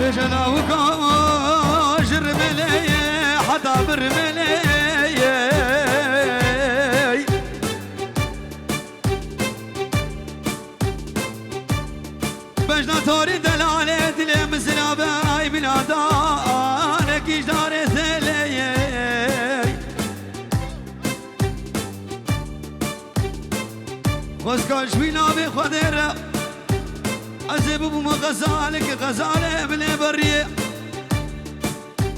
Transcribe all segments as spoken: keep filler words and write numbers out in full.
Bêje lawika ji rimeleyê heta bi rimeleyê. Bejna torî delalê dilê min zila be ay bila danekî ji darê zeleyê. Xwezka ji wî navê Xwedê re ez ê bibûme xezalek, xezalê min ê beriyê.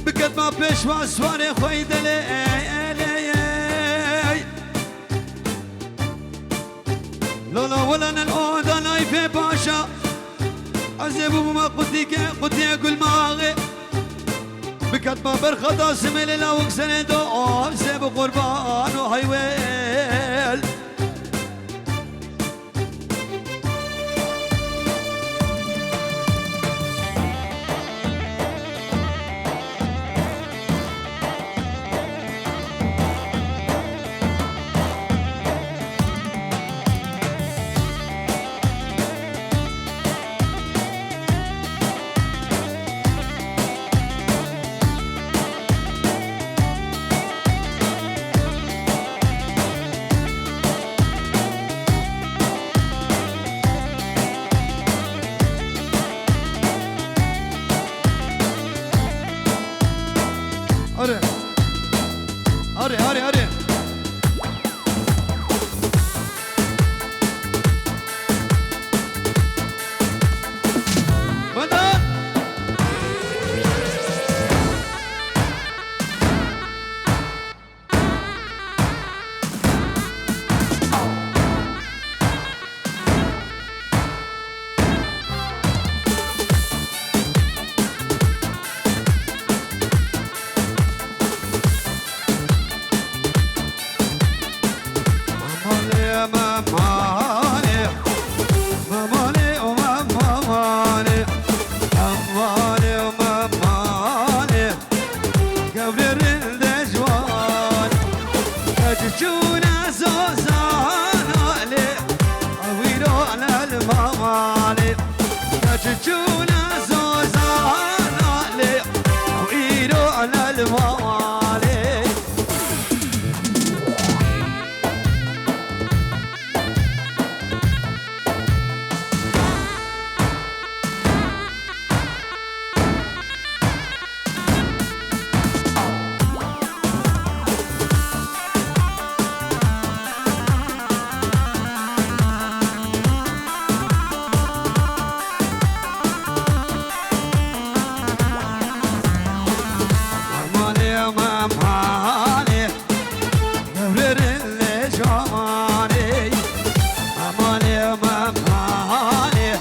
Biketma pêşwa siwarê xwe yî delê ey, ey, ey, ey. Lola wela nel oda nayfê paşa. Ez ê bibûme qutîke, qutiyê gulmaxê. Biketma ber xeta simêlê lawik serê do, o, ez ê bi qurban û heywêl. Hadi. Hadi, hadi, hadi. Bana. Gevrê rinde ciwan, keçi çûne zozana lê, ewîro lel mamalê. Keçi çûne zozana lê, ewîro lel mamalê. Amanê, aman, amanê. Gevrêrê lê cawanê, amanê, aman, amanê.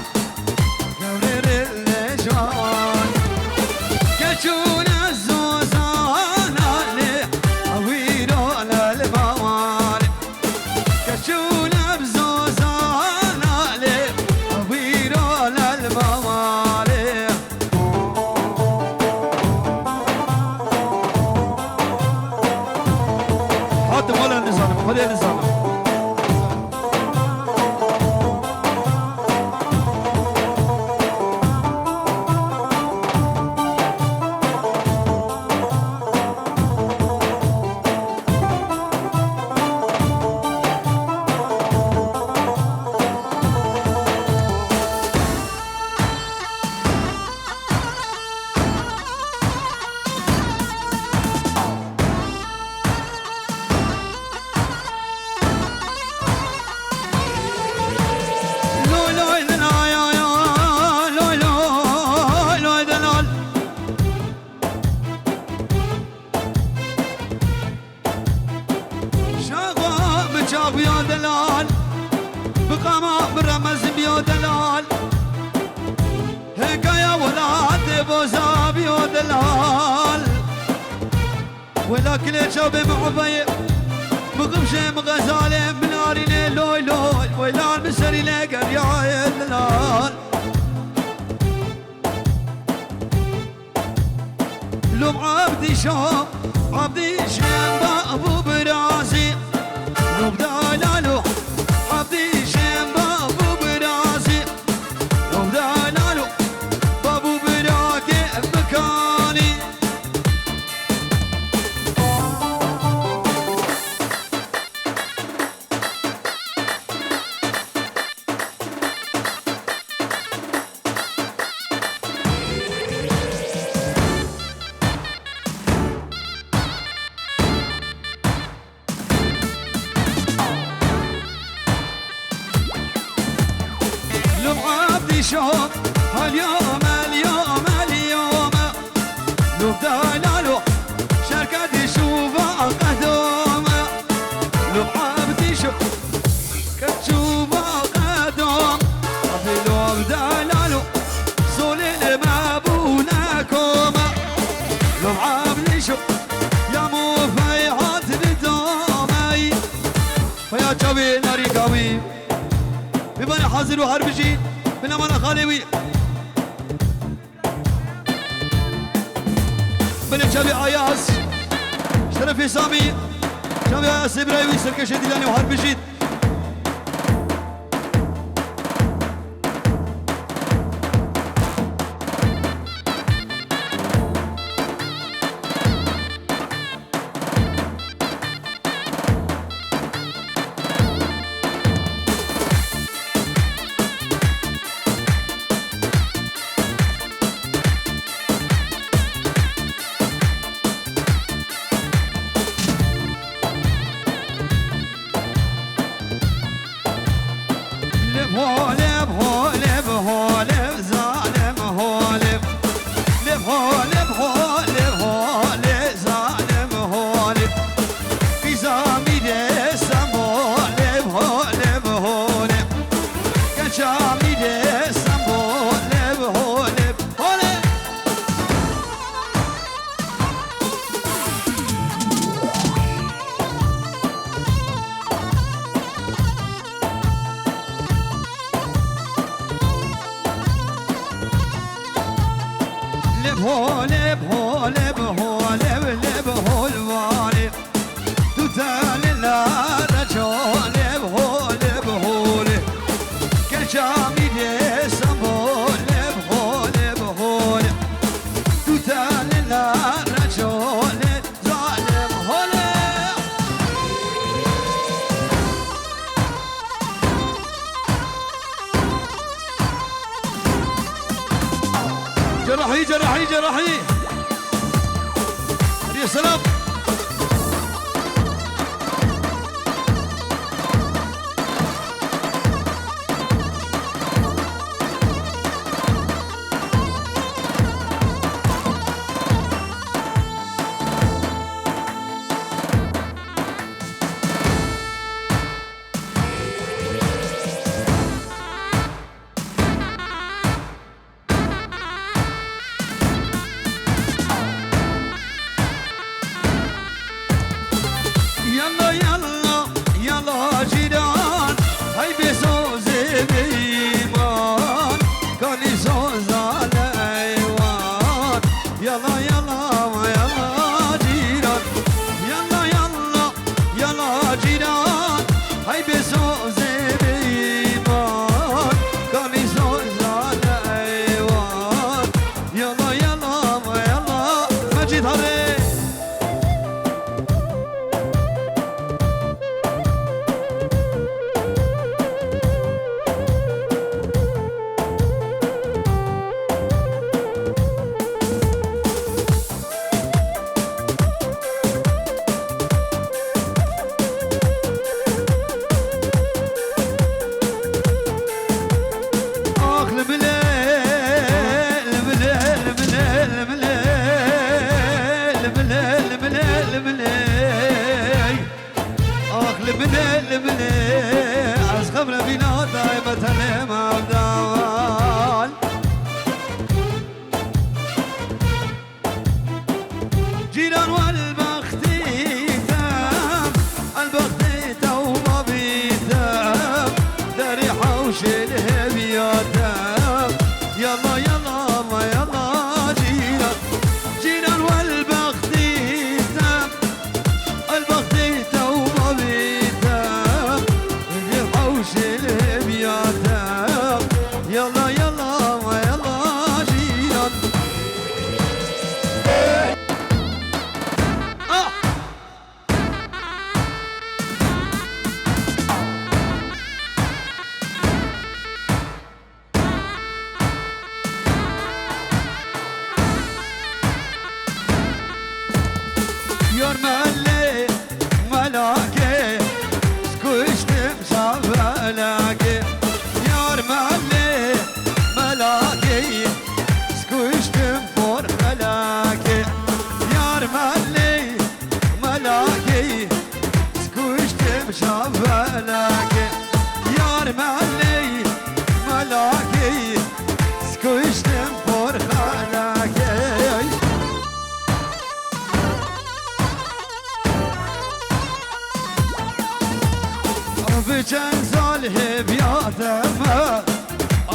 Gevrêrê lê cawan. Keçûne zozana lê, ewîro lel mawanê. Keçûne bi zozana lê, ewîro lel mawanê. Hatim wele nizanim, Xwedê nizanim. Loy loy delal, ya ya, loy loy, loy delal. Şaxwa bi çax biyo delal, bi qama bi remez biyo delal. Hekaya welatê boza biyo delal. Wela kilê çavê mi ubeyê, mi qimşê mi xezalê, mi narînê loy loy. Wela mi serî lê geriyayê delal. Lom Abdî Şam, Abdî Şam babû birazî. Lom Dalalo, Abdî Şam babû birazî. Lom Dalalo, babû birakê, شوف، هاليوم، اليوم، اليوم، لوب دلالو، شركتي شوفا قدوم، لوب عبدي شوف، كتشوفا قدوم، لوب دلالو، زولي المابونا كوما، لوب عبدي شوف، يا مو فيعات بدومي، فيا جوي ناري قوي. Bibane hazir û her bijî. Bilemana xalê wî. Belê çavê Ayaz. Şerefê Samî. Çavê Ayaz ê birayê wî serkeşê Dîlanê û her bijît. Lib holib, holib, holib, zalim holib. Lib holib, holib, holib, zalim holib. Qîza mîrê Stenbolib, holib, holib. Gença mîrê Stenbolib, holib, holib. Lib holib, holib, holib, lib holvanê. Tu telin la reço lib holib, holib. Gença mîrê Stenbolib, holib, holib. Tu telin la reço lib. Zalim hole. Cerrahî, cerrahî, cerrahî. Hadi selam. Yalla, yalla, yalla cîran, hey bê sozê bêman, kanî soza leywan. Yalla, yalla, yalla cîran, yalla, yalla, yalla cîran, hey bê sozê bêman, kanî soza leywan. Yalla, yalla, yalla, Mecîd Herê. Ax li milê, li milê, li milê, li milê, li milê, li milê, li milê. Ax li milê, li milê, ez xem re vîna dayê me tenê me evdal. Cîran welbextî te, elbextê te û bavî te, derî hewşê li hêviya te. Yalla, yalla, yalla cîran, cîran welbextî te, elbextê te û bavî te, derî hewşê li hêviya te. Yalla, yalla, yalla cîran. Ah!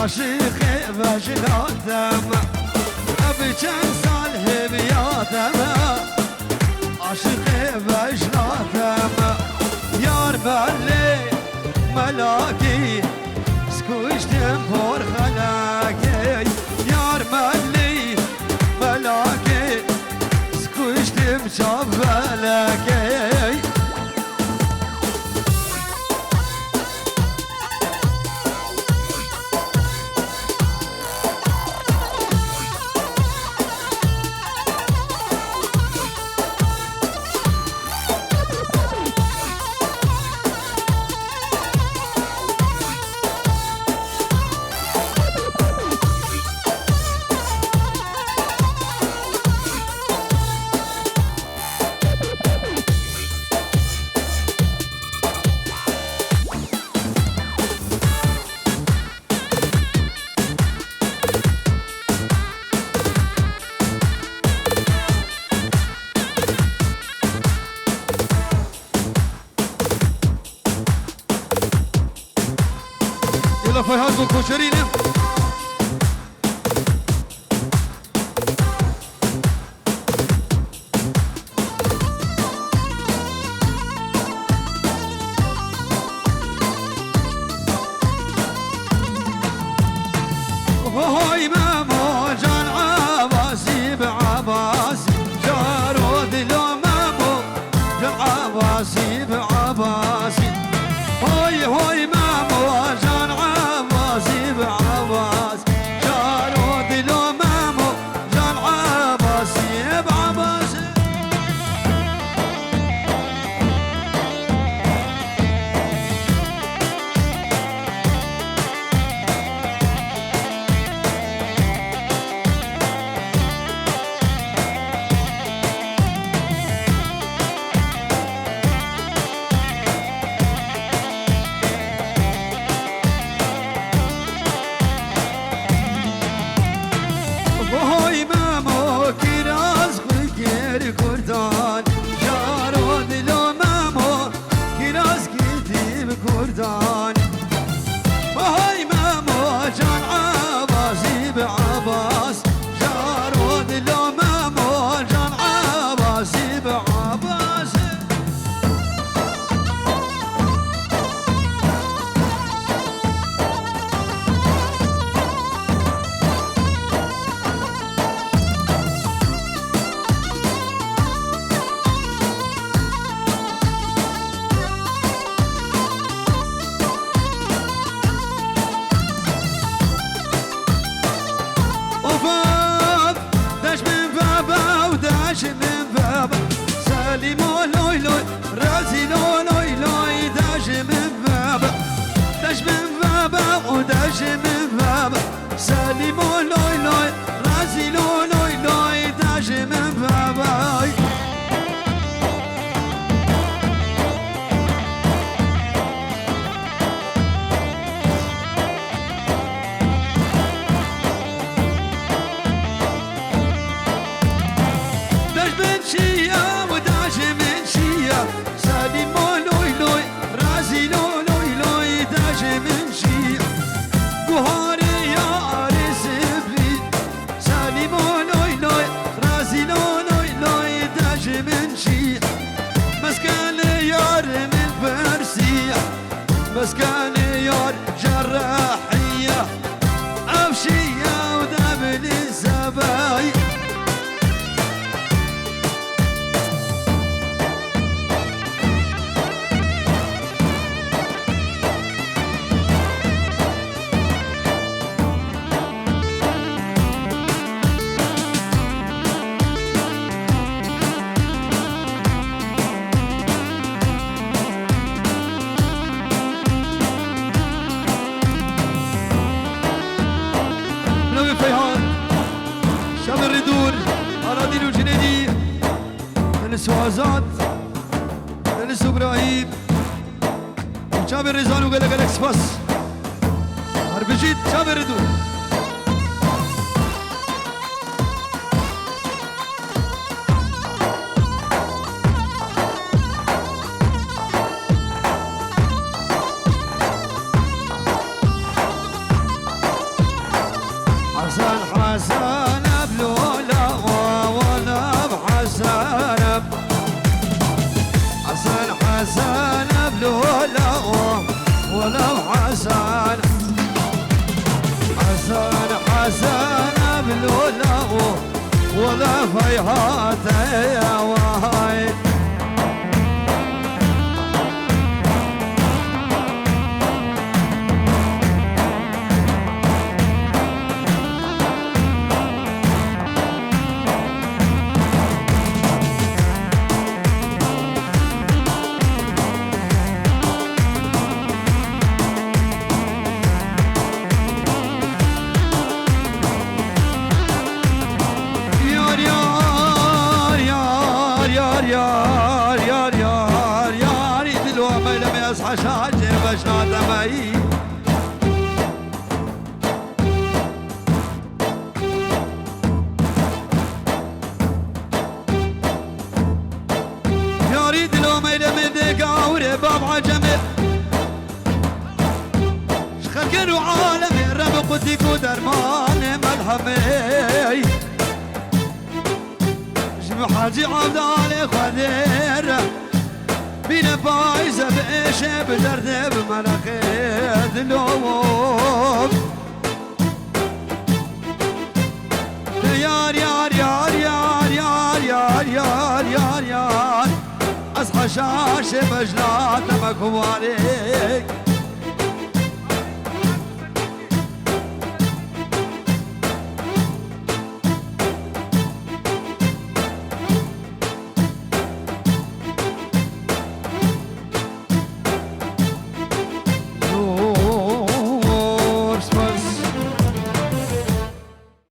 Aşiqê vejna te me, ev çend sal hêviya te me. Aşiqê vejna te me, yar melê melakî, skuştim por xelekê. Yar melê melakî, skuştim çav felekê. Yala Feyhad, bu koçerî ne? Hoy Memo can Ebasî bi Ebasî, caro dilo Memo can Ebasî bi Ebasî. Hoy hoy Memo can Ebasî bi Ebasî, caro dilo Memo can Ebasî bi Ebasî. Hoy Memo kiraz xwe kir kurdan, caro dilo Memo kiraz girtî bi kurdan. Hoy Memo can Ebasî bi Ebas, caro dilo Memo can Ebasî bi Ebas. Of, of, dejmin vebe û dejmin vebe. Selîmo loy loy, rezîlo loy loy, dejmin vebe. Dejmin vebe û dejmin vebe. Selîmo loy loy, rezîlo loy loy, dejmin vebe. Dej min çiya û dajê min çiya, Selîmo loy loy, razî lo loy loy, dajê min çiya. Guharê yarê sibrî, Selîmo loy loy, razî lo loy loy, dajê min çiya. Meskenê yar min persiya, meskenê yar cerrehiya. Ev şiya û debilî zebay. Navê Feyhan, Şamê Rêdûr, Aladîn û Cinêdî, Enis û Azad, Enis û Îbrahîm, Çavê Rêzan û gelek gelek spas. Her bijît Çavê Rêdûr. حسن بلولا ولم حسن. حسن حسن بلولا ولم حسن. حسن حسن بلولا ولم فيهات يا وهاي. Yar, yar, yar, yar, yar, yar, yar, yar, yar, dilo meylem ez haşa cê beşna demeyî. Yarî dilo meylem de gawre bab aceme. Ji xelkê û alemê re bi qutî ku dermanê melhemê. Ji bi Hecî Evdalê Xwedê re. Bîne payze bi êşê, bi derdê, bi meleqê dilo. Yar, yar, yar, yar. Ez heşaşê bejna te me ku warê.